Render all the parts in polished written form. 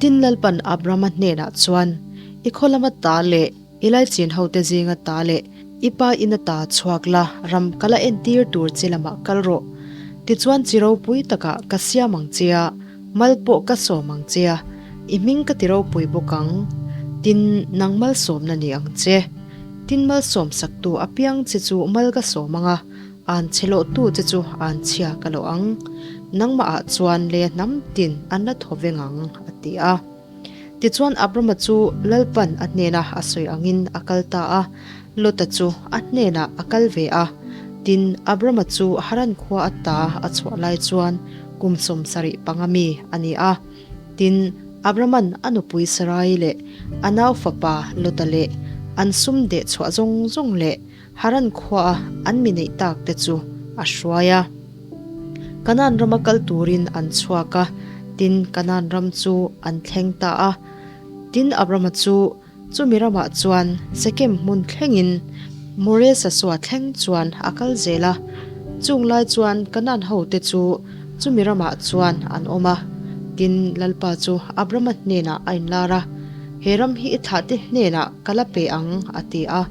Tin Lalpan Abrama hnenah chuan, I khaw lama ta leh i laichin hote zinga ta leh i pa ina ta chhuak la, ram ka la entir tur che lamah kal rawh. Tichuan chi ropui takah ka siam ang che a, mal pawh ka sawm ang che a, i hming ka ti ropui bawk ang. Tin, nang malsawmna ni ang che. Tin malsawmsaktu apiang che chu mal ka sawm ang a, An chhe lawhtu che chu an chhia ka lo ang, nangmahah chuan lei a hnam tin an la thaw veng ang, a ti a. Tichuan Abrama chu Lalpan a hnena a sawi angin a kal ta a, Lota chu a hnenah a kal ve a. Tin, Abrama chu Haran khua ata a chhuah lai chuan kum 75 mi a ni a. Tin, Abraman a nupui Sarai leh a nau fapa Lota leh an sum deh chhuah zawng zawng leh Haran khuaa an mi neih tak te chu a hruai a. Kanaan rama kal turin an chhuak a, tin Kanaan ram chu an thleng ta a. Tin Abrama chu chumi ramah chuan Sekem hmun thlengin More sasua thleng chuan a kal zel a. Chung lai chuan Kanaan hote chu chumi ramah chuan an awm a. Tin Lalpa chu Abrama hnenah a inlar a, He ram hi i thlahte hnenah ka la pe ang, a ti a.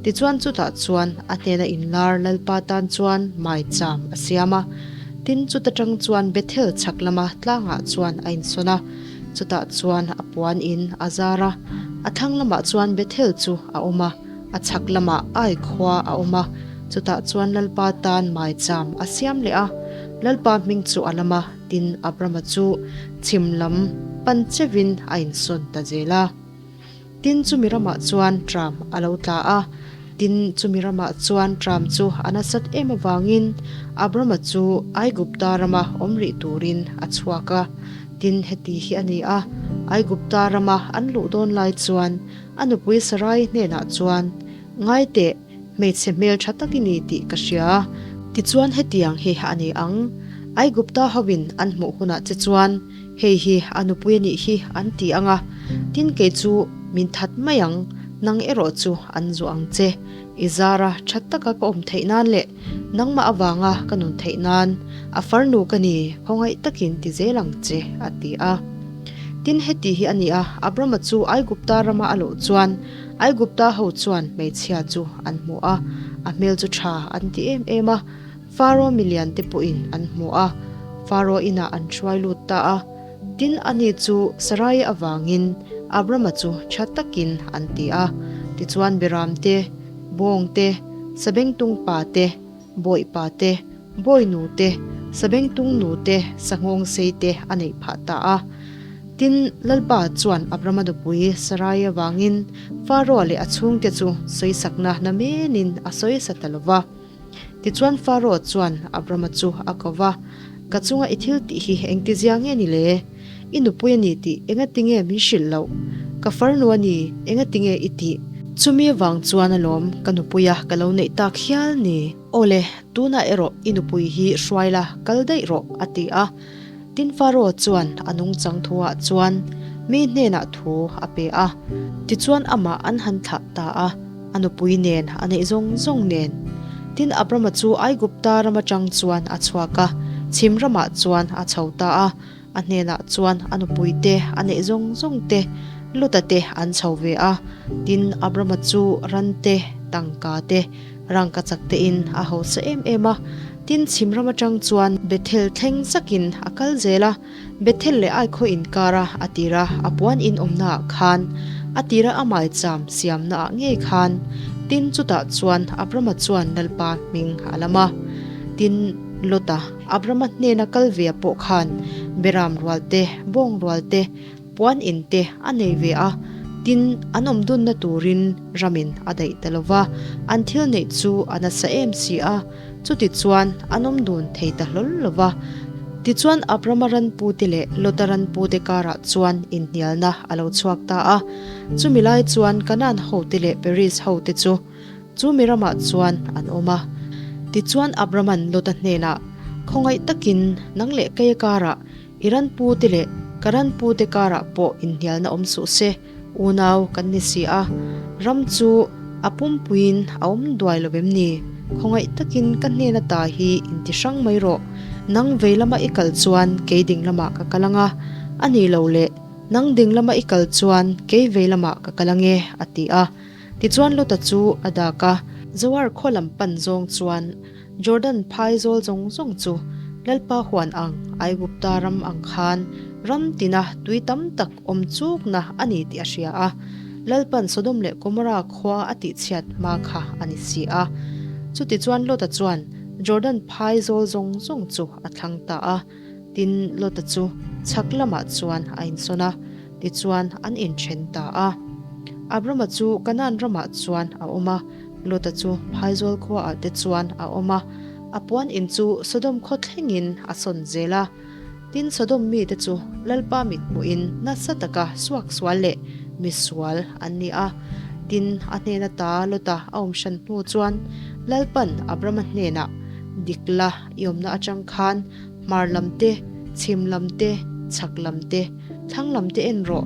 Tichuan chutah chuan a hnena inlar Lalpa tan chuan maicham a siam a. Tin, chuta tang chuan Bethel chhak lama tlangah chuan a insawn a, chutah chuan a puan in a zar a. A thlang lamah chuan Bethel chu a awm a, a chhak lamah Ai khua a awm a, chutah chuan Lalpa tan maicham a siam leh a. Lalpa hming chu a lam a, tin Abrama chu chhim lam pan chevin a insawn ta zel a. Tin, chumi ramah chuan tram a lo tla a. Tin, chumi ramah chuan tram chu a nasat em avangin Abrama chu Aigupta rama awm rih turin a chhuak a. Tin, heti hi a ni a, Aigupta rama an luh dawn lai chuan a nupui Sarai hnenah chuan, Ngai teh, hmeichhe hmel tha tak i ni tih ka hria. Tichuan hetiang hi a ni ang, Aigupta hoin an hmuh hunah che chuan, Hei hi a nupui a nih hi an ti ang a, tin kei chu min that mai ang, nang erawh chu an zuah ang che. I zara tha taka ka awm theih nan leh nangmah avanga ka nun theih nan a farnu ka ni, khawngaih takin ti zel ang che, a ti a. Tin heti hi a ni a, Abrama chu Aigupta rama a loh chuan Aigupta ho chuan hmeichhia chu an hmu a, a hmel chu tha an ti em em a. Faro milian te pawhin an hmu a, Faro inah an hruai lut ta a. Tin, ani chu Sarai avangin Abrama chu tha takin an ti a. Tichuan Beram te, Bawng te, Sabengtung pa te, Bawih pa te, Bawi nu te, Sabengtung nu te, Sanghawng sei te a neih phah ta a. Tin, Lalpa chuan Abrama nupui Sarai avangin Faro leh a chhungte chu sawisakna namenin a sawisa ta lo va. Tichuan Faro chuan Abrama chu a ko va, Ka chunga i thil tih hi engtizia nge ni le? I nupui a ni tih engatinge min hrilh loh? Ka farnu a ni, engatinge i tih? Chumi avang chuan alawm ka nupuia ka lo neih tak hial ni. Aw le, tunah erawh i nupui hi hruai la, kal daih rawh, a ti a. Tin Faro chuan a nungchang thuah chuan mi hnenah thu a pe a, tichuan amah an han thlah ta a. A nupui nen, a neih zawng zawng nen. Tin, Abrama chu Aigupta ram atang chuan a chhuak a, chhim ramah chuan a chho ta a. A hnenah chuan a nupui te, a neih zawng zawng te, Lota te an chho ve a. Tin, Abrama chu ran te, tangka te, rangkachak tein a hausa em em a. Tin, chhim ram atang chuan Bethel thleng zakin a kal zel a. Bethel leh Ai khaw inkara a tira a puan in awmnaah khan, a tira a maicham siamnaah ngei khan, tin chutah chuan Abrama chuan Lalpa hming a lam a. Tin, Lota, Abrama hnena kal ve pawh khan Beram rual te, bawng rual te, puan in te a nei ve a, tin, an awm dunna turin ramin a daih ta lo va, an thil neih chu a nasa em si a. Chutichuan, an awm dun thei ta hlawl lo va. Tichuan, Abrama ranpute leh Lota ranpute karah chuan inhnialna a lo chhuak ta a. Chumi lai chuan Kanaan hote leh Periz hote chu chumi ramah chuan an awm a. Tichuan, Abrama'n Lota hnenah, Khawngaih takin nang leh keia karah I ranpute leh ka ranpute karah pawh inhnialna awm suh se, unau kan ni si a, ram chu a pumpuiin a awm duai lo em ni? Khawngaih takin ka hnen ata hi inti hrang mai rawh, nang vei lama i kal chuan kei ding lamah ka kal ang a, a ni lo le. Nang ding lama i kal chuan kei vei lamah ka kal ange, a ti a. Tichuan Lota chu a dak a. Zoar khaw lam pan zawng chuan Jordan phai zawl zawng zawng chu Lalpa huan ang Aigupta ram ang khan ram tina tui tam tak awm chukna a ni tih a hria a. Lalpan Sodom leh Gomorra khua a tihchhiat hma kha a ni si a. Chutichuan Lota chuan Jordan phai zawl zawng zawng chu a thlang ta a. Tin, Lota chu chhak lamah chuan a insawn a, tichuan an inthen ta a. Abrama chu Kanaan ramah chuan a awm a, Lota chu phaizawl khuaah te chuan a awm a, a puan in chu Sodom khaw thlengin a sawn zel a. Tin, Sodom mite chu Lalpa mit hmuhin nasa taka suaksual leh misual an ni a. Tin, a hnena ta Lota a awm hran hnu chuan Lalpan Abrama hnenah, Dik la, I awmna atang khan hmar lam te, chhim lam te, chhak lam te, thlang lam te en rawh.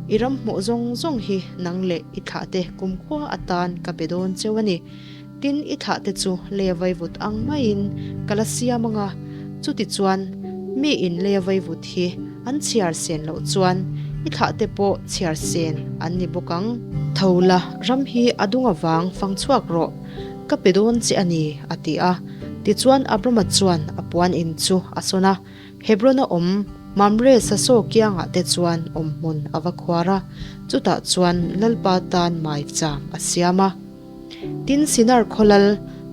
I ram hmuh zawng zawng hi nang leh i thlah te kumkhua atan ka be dawn cheu a ni. Tin, i thlah te chu leia vaivut ang maiin ka la siam ang a, chutichuan mi in leia vaivut hi an chhiar sen loh chuan i thlah te pawh chhiar sen an ni bawk ang. Tho la, ram hi a dung avang fang chhuak rawh. Ka pe dawn che a ni, a ti a. Tichuan Abrama chuan a puan in chu a sawn a, Hebron-a awm Mamre sasaw kiangah te chuan awmhmun a va khuar a, chutah chuan Lalpa tan maicham a siam a. Tin, Sinar khawlal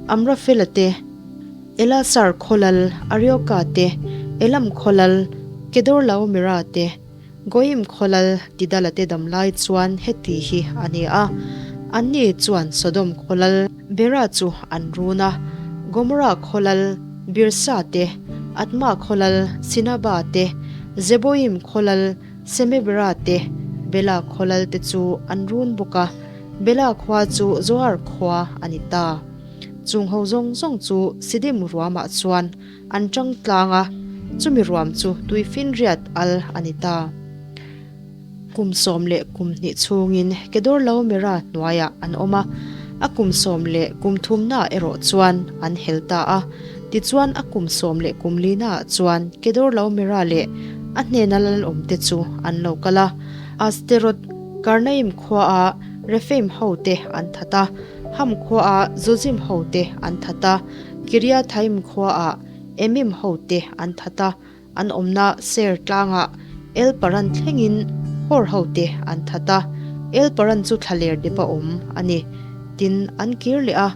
Amrafela te, Elasar khawlal Arioka te, Elam khawlal Kedorlaomera te, Goim khawlal Tidala te dam lai chuan heti hi a ni a, anni chuan Sodom khawlal Bera chu an run a, Gomorrah khawlal Birsa te, Adma khawlal Sinaba te, Zeboim khawlal Semebera te, Bela khawlal te chu an run bawk a, Bela khua chu Zoar khua a ni ta. Chung ho zawng zawng chu Sidim ruamah chuan An ṭang tlang a, chumi ruam chu tuifinriat al a ni ta. Kum 12 chhungin Kedorlaomera hnuaiah an awm a, a kum 13naah erawh chuan an hel ta a. Tichuan a kum 14naah chuan Kedorlaomera leh a hnena lalawmte chu an lo kal a, Asteroth Karnaim khuaa Rephaim hote an that a, Ham khuaa Zuzim hote an that a, Kiriathaim khuaah Emim hote an that a, an awmna Seir tlangah El Paran thlengin Hor hote an that a, El Paran chu thlaler depa awm a ni. Tin, an kir leh a,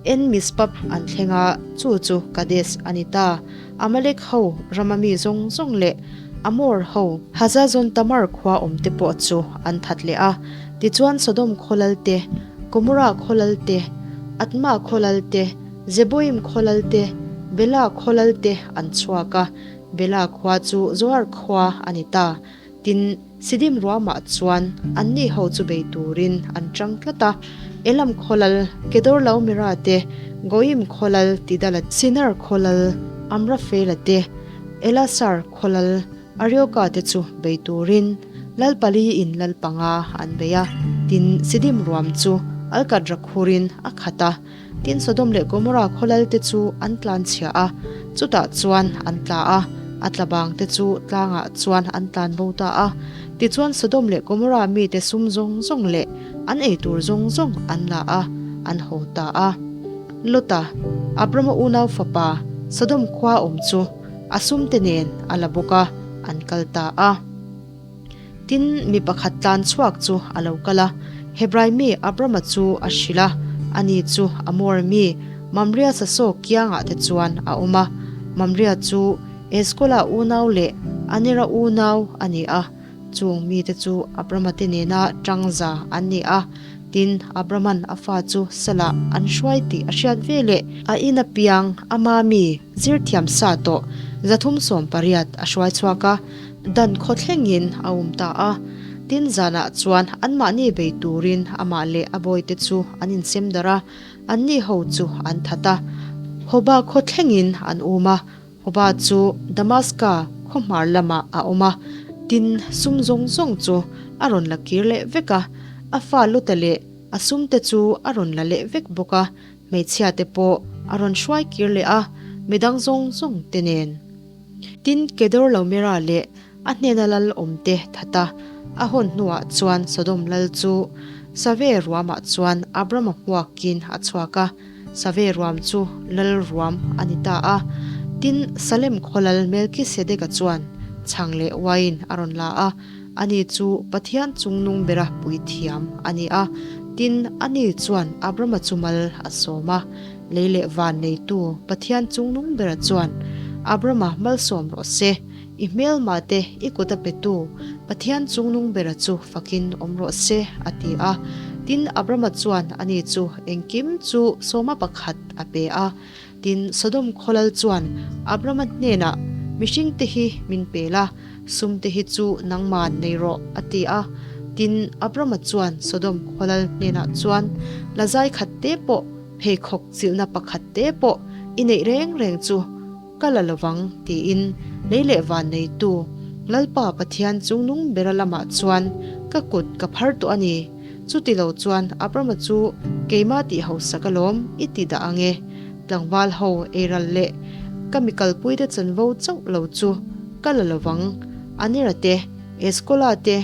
En Mishpat an thleng a, chu chu Kadesh a ni ta. Amalek ho rama mi zawng zawng leh Amor ho Hazazon Tamar khua awmte pawh chu an that leh a. Tichuan Sodom khaw lal te, Gomorrah khaw lal te, Admah khaw lal te, Zeboim khaw lal te, Bela khaw lal te an chhuak a, Bela khua chu Zoar khua a ni ta. Tin, Sidim ruamah chuan anni ho chu bei turin an chang tlat a, Elam khaw lal Kedorlaomera te, Goim khaw lal Tidala, Sinar khaw lal Amrafela te, Elasar khaw lal Arioka te chu bei turin lal pali in lal panga an bei a, tin Sidim ruam chu Alkatra khurin a khat a. Tin Sodom leh Gomorrah khaw lal te chu an tlan chhia a, chutah chuan an tla a, a tla bang te chu tlangah chuan an tlan bo ta a. Tichuan Sodom leh Gomorrah mite sum zawng zawng leh an ei tur zawng zawng an la a, an haw ta a. Lota, Abrama unau fapa, Sodom khua awm chu a sumte nen a la bawk a, an kal ta a. Tin, mi pakhat tlan chhuak chu a lo kal a, Hebrai mi Abrama chu a hrilh a, ani chu Amor mi Mamria sasaw kiangah te chuan a awm a. Mamria chu Eskola unau leh Anera unau a ni a, chung mite chu Abrama te nena tangza an ni a. Tin, Abraman a fa chu salah an hruai tih a hriat ve leh a ina piang ama mi zirthiam sa tawh 380 a hruai chhuak a. Dan khaw thlengin a awm ta a. Tin zanah chuan anmahni bei turin amah leh a bawite chu an insem darh a, anni ho chu an that a. Hoba khaw thlengin an um a, Hoba chu Damaska khaw hmar lamah a awm a. Tin, sum zawng zawng chu a rawn la kir leh vek a, a fa Lota leh a sumte chu a rawn la leh vek bawk a, hmeichhiate pawh a rawn hruai kir leh a, midang zawng zawngte nen. Tin, Kedorlaomera leh a hnena lal awmte that a. A hawn hnuah chuan Sodom lal chu Save ruamah chuan Abrama hmuakin a chhuak a, Save ruam chu lal ruam a ni ta a. Tin, Salem khaw lal Melkisedeka chuan chhang leh uaiin a rawn la a, ani chu Pathian chungnung bera puithiam a ni a. Tin, ani chuan Abrama chu mal a sawm a. Lei leh van neitu Pathian chungnung bera chuan Abrama malsawm rawh se. I hmelma te i kut a petu Pathian chungnung bera chu fakin awm rawh se, a ti a. Tin, Abrama chuan ani chu engkim chu sawma pakhat a pe a. Tin, Sodom khawlal chuan Abrama hnenah, Mihring te hi min pe la, sum te hi chu nangman nei rawh, a ti a. Tin, Abrama chuan Sodom khawlal hnenah chuan, Lazai khat te pawh, pheikhawk chilhna pakhat te pawh i neih reng reng chu, Ka la lovang, tiin lei leh van neitu Lalpa Pathian chungnung bera lamah chuan ka kut ka phar tawh a ni. Chuti lo chuan Abrama chu keimah tih hausak alawm i ti dah ang e. Tlangval ho eiral leh ka mi kalpuite chanvo chauh lo chu ka la lovang. Anira te, Eskola te,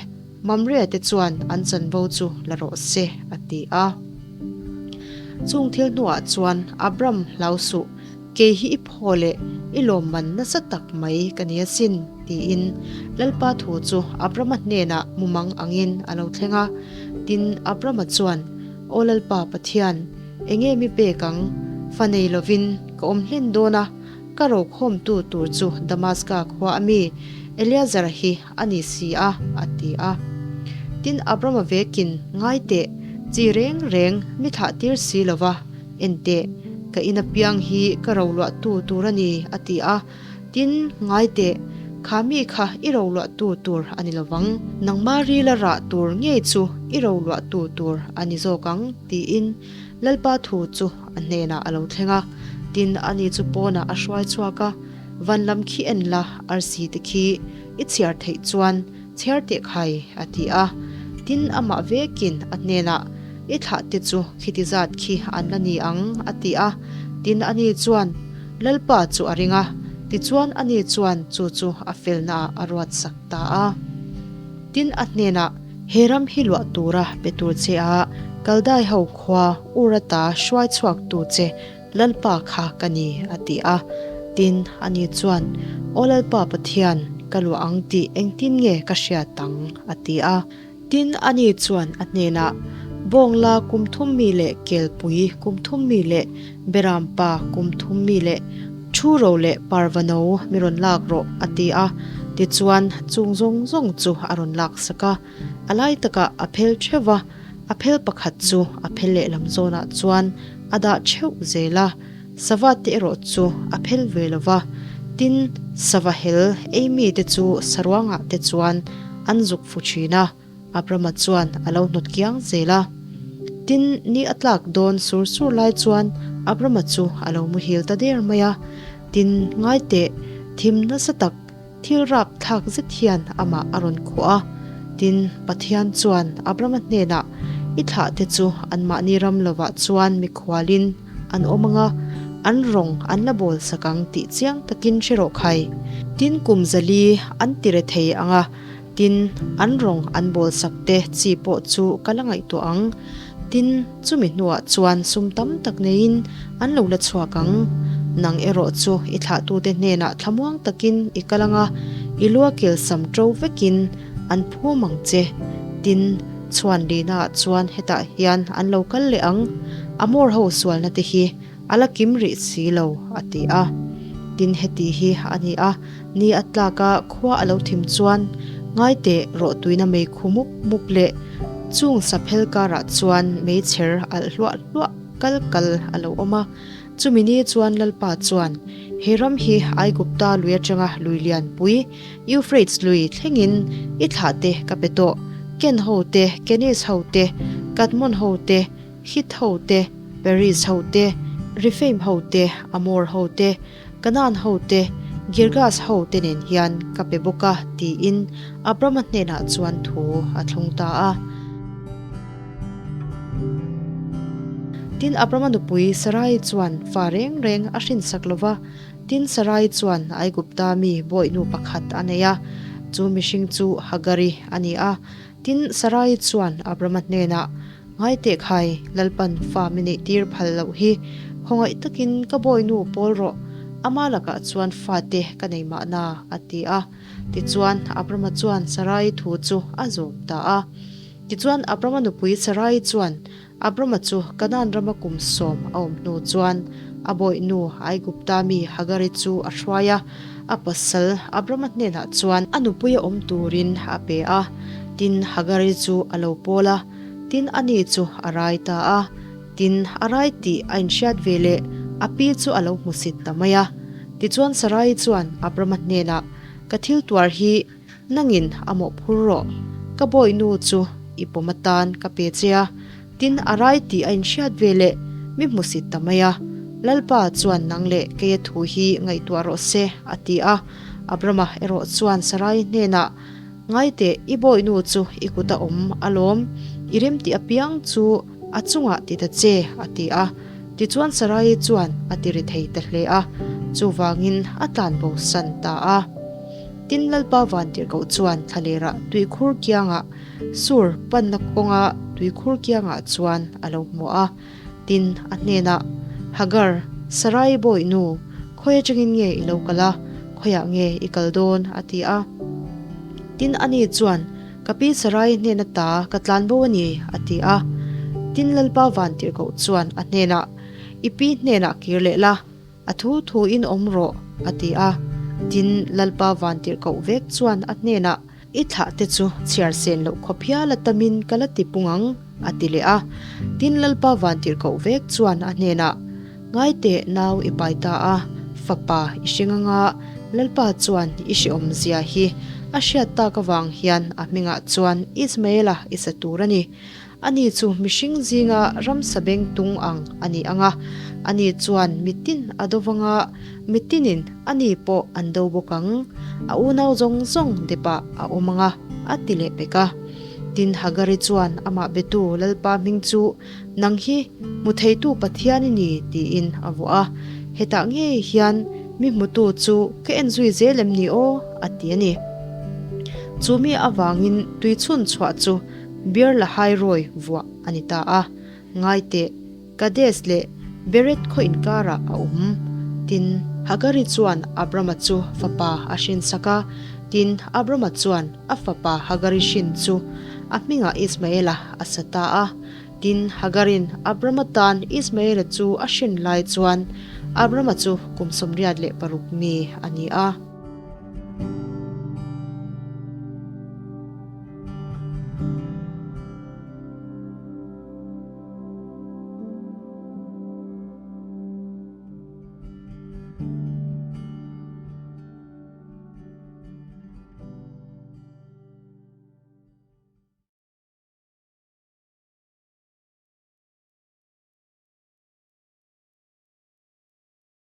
Mamrea te chuan an chanvo chu la rawh se, a ti a. Chung thil hnuah chuan Abram hlau suh. Kei hi i phaw leh i lawmman nasa tak mai ka ni asin, tiin Lalpa thu chu Abrama hnenah mumang angin a lo thleng a. Tin, Abrama chuan, Aw Lalpa Pathian, enge mi pek ang? Fa nei lovin ka awm hlen dawn a, ka rokhawmtu tur chu Damaska khua a mi Eleazara hi a ni si a, a ti a. Tin, Abrama vekin, Ngai teh, chi reng reng mi thlah tir si lova, Enteh, ka in apiang hi ka roluahtu tur a ni, a ti a. Tin, ngai teh, kha mi kha i roluahtu tur a ni lovang. Nangma rila rah tur ngei chu i roluahtu tur a ni zawk ang, tiin Lalpa thu chu a hnenah a lo thleng a. Tin, ani chu pawnah a hruai chhuak a, Van lam khi en la, arsi te khi i chhiar theih chuan Chhiar teh khai, a ti a. Tin, amah vekin a hnenah, I thlah te chu khiti zat khi an la ni ang, a ti a. Tin, ani chuan Lalpa chu a ring a, tichuan ani chuan chu chu a felnaah a ruatsak ta a. Tin, a hnenah, He ram hi luah tura pe tur che a, Kaldai ho khua Ur ata hruai chhuaktu che Lalpa kha ka ni, a ti a. Tin, ani chuan, Aw Lalpa Pathian, ka luah ang tih engtin nge ka hriat ang? a ti a. Tin, ani chuan a hnenah, Bawngla kum thum mi leh kelpui kum thum mi leh berampa kum thum mi leh thu ro leh parvano mi rawn lak rawh, a ti a. Tichuan, chung zawng zawng chu a rawn laksak a. A lai takah a phel theuh va, a phel pakhat chu a phel lehlam zawnah chuan a dah theuh zel a, sava te erawh chu a phel ve lo va. Tin, sava hel ei mite chu saruangah te chuan an zuk fu thin a, Abrama chuan a lo hnawt kiang zel a. Tin, ni a tlak dawn sur sur lai chuan Abrama chu a lo muhil ta der mai a. Tin, ngai teh, thim nasa tak, Thil rap thlak zet hian amah a rawn khuah a. Tin, Pathian chuan Abrama hnenah, I thlahte chu anmahni ram lovah chuan mikhualin an awm ang a, an rawng an la bawl sak ang tih chiang takin hre rawh khai. Tin, kum zali an ti re thei ang a, tin, an rawng an bawl sak te chi pawh chu ka la ngaihtuah ang. Tin, chumi hnuah chuan sum tam tak neiin an lo la chhuak ang. Nang erawh chu i thlahtute hnenah thlamuang takin i kal ang a, i lua kilsam ṭo vekin an phum ang che. Tin, chhuan lihnaah chuan hetah hian an lo kal leh ang, Amor ho sualna te hi a la kim rih si lo, a ti a. Tin, heti hi a ni a, ni a tlak a, khua a lo thim chuan ngaiteh rawhtuina mei khu mup mup leh chung saphel karah chuan meichher alh hluah hluah kal kal a lo awm a. Chumi ni chuan Lalpa chuan, He ram hi Aigupta lui atanga lui lianpui, Euphrates lui thlengin i thlah te ka pe tawh, Ken ho te, Kenis ho te, Kadmon ho te, Hit ho te, Periz ho te, Rephaim ho te, Amor ho te, Kanaan ho te, Girgas ho te nen hian ka pe bawk a, tiin Abrama hnenah chuan thu a thlung ta a. Tin, Abrama nupui Sarai chuan fa reng reng a hrinsak lo va. Tin, Sarai chuan Aigupta mi bawihnu pakhat a nei a. Chu mihring chu Hagari a ni a. Tin, Sarai chuan Abrama hnenah, Ngai teh khai, Lalpan fa mi neih tir phal loh hi khawngaih takin ka bawinu pawl rawh, ama lakah chuan fate ka nei mahna, a ti a. Tichuan, Abrama chuan Sarai thu chu a zawm ta a. Tichuan, Abrama nupui Sarai chuan Abrama chu Kanaan rama kum sawm a awm hnu chuan a bawihnu Aigupta mi Hagari chu a hruai a, a pasal Abrama hnenah chuan a nupuia awm turin a pe a. Tin, Hagari chu a lo pawl a, tin ani chu a rai ta a. Tin, a rai tih a inhriat ve leh a pi chu a lo hmusit ta mai a. Tichuan Sarai chuan Abrama hnenah, Ka thil tuar hi Nangin a mawhphur rawh, ka bawihnu chu i pawm atan ka pe che a, tin a rai tih a inhriat ve leh mi hmusit ta mai a. Lalpa chuan nang leh keia thu hi ngaihtuah rawh se, a ti a. Abrama erawh chuan Sarai hnenah, Ngaiteh, i bawihnu chu i kut a awm alawm, i remtih apiang chu a chungah ti ta che, a ti a. Tichuan Sarai chuan a ti ri thei ta hle a, chuvangin a tlanbo san ta a. Tin Lalpa Vantirhkoh chuan thlalerah tuikhur kiangah Sur panna kawnga tuikhur kiangah chuan a lo hmu a. Tin a hnenah, Hagar, Sarai bawihnu, khawi atangin nge i lo kal a, khawiah nge i kal dawn? a ti a. Tin ani chuan, Ka pi Sarai hnen ata ka tlanbo a ni, a ti a. Tin Lalpa Vantirhkoh chuan a hnenah, I pi hnenah kir leh la, A thu thuin awm rawh, a ti a. Tin, Lalpa Vantirhkoh vek chuan a hnenah, I thlah te chu chhiar sen loh khawp hial a tamin ka la ti pung ang, a ti leh a. Tin, Lalpa Vantirhkoh vek chuan a hnenah, Ngai teh nau i pai ta a, fapa i hring anga Lalpa chuan i hrehawmzia hi a hriat tak avang hian a hmingah chuan Ismaela i sa tur a ni. Ani chu mihring zinga ramsa beng tung ang a ni ang a, ani chuan mitin a do vang a, mitinin ani pawh an do bawk ang, a unau zawng zawng depah a awm ang a, a ti leh pek a. Tin, Hagari chuan amah betu Lalpa hming chu, Nang hi hmu theitu Pathian i ni, tiin a vuah a. Hetah ngei hian mi hmutu chu ka en zui zel em ni aw? a ti a ni. Chu mi avangin tuichhun chhuah chu Beer la hai rawi vuah a ni ta a, ngai teh, Kades leh Bered khaw inkarah a awm. Tin, Hagari chuan Abrama chu fapa a hrinsak a, tin, Abrama chuan a fapa Hagari hrin chu a hmingah Ismaela a sa ta a. Tin, Hagarin Abrama tan Ismaela chu a hrin lai chuan Abrama chu kum 86 mi a ni a.